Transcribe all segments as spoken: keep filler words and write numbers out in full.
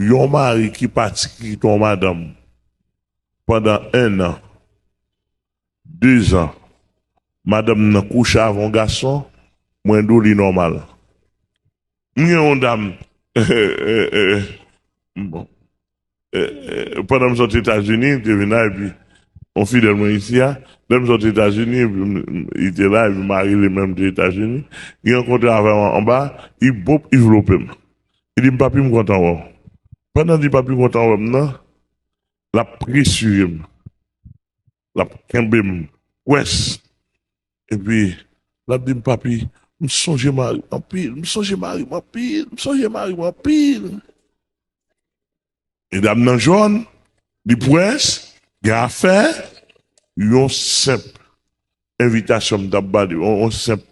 Yon mari ki pati kite yon madanm pandan en an, de zan, madanm nan kouche avè yon gason, mwen di w li nòmal. M gen yon dam, bon, pandan m sot Etazini, m te vin la, epi yon fidèl mwen isi a, lè m sot Etazini, epi m- m- li te la, epi mari li menm te Etazini, li rankontre avè m anba, li bop, li vlope m. Li di m, "Papi, m kontan wè w." Pandan l di, "Papi, m kontan wè m" nan, l ap presire m. L ap kenbe m pwès. Epi, l ap di m, "Papi, m sonje mari m anpil, m sonje mari m anpil, m sonje mari m anpil." Medam nan jòn, li pwès, gen afè, yon senp envitasyon m t ap ba li, yon, yon senp,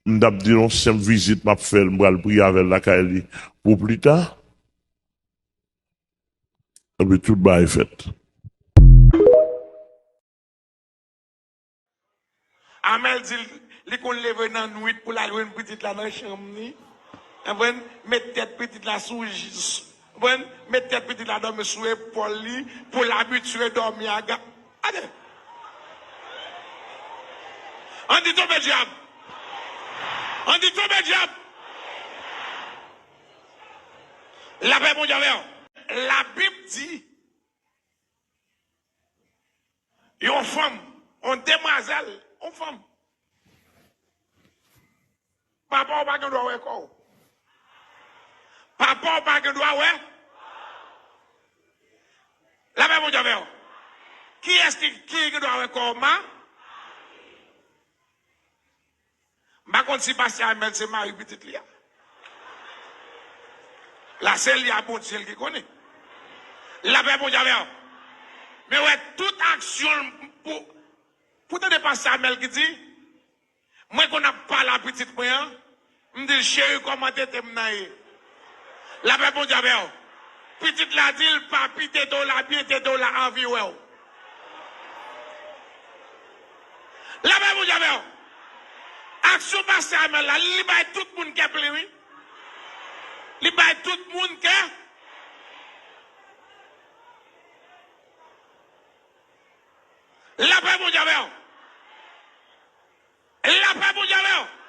m t ap di yon senp vizit m ap fè l, m pral priye avè l lakay li pou pli ta. Epi tout bagay fèt. Amèl di l, li konn leve nan nwit pou l al jwenn pitit la nan chanm li. Konprann? Met tèt pitit la sou, sou, konprann? Met tèt pitit la dòmi sou epòl li pou l abitye dòmi a ga-, gade. Ann di tonbe dyab. Ann di tonbe dyab. Lapè Bondye avè w. Labib di, yon fanm, yon demwazèl, yon fanm. Papa w pa gen dwa wè kò w. Papa w pa gen dwa wè. Lapè Bondye avè w. Kiyès ki, ki gen dwa wè kò w, ma? M pa konn si pastè Amèl se mari pitit li a. La, se li a Bondye l ki konnen. Lapè Bondye avè w. Men wè, tout aksyon l pou, pou tande pastè Amèl ki di, mwen konn ap pale a pitit mwen an, m di l, "Cheri, kòman tete m nan ye?" Lapè Bondye avè w. Pitit la di l, "Papi, tete w la byen, tete w la anvi wè w." Lapè Bondye avè w. Aksyon pastè Amèl la, li bay tout moun kè plen, wi. Li bay tout moun kè. Lapè Bondye avè w. Lapè Bondye avè w.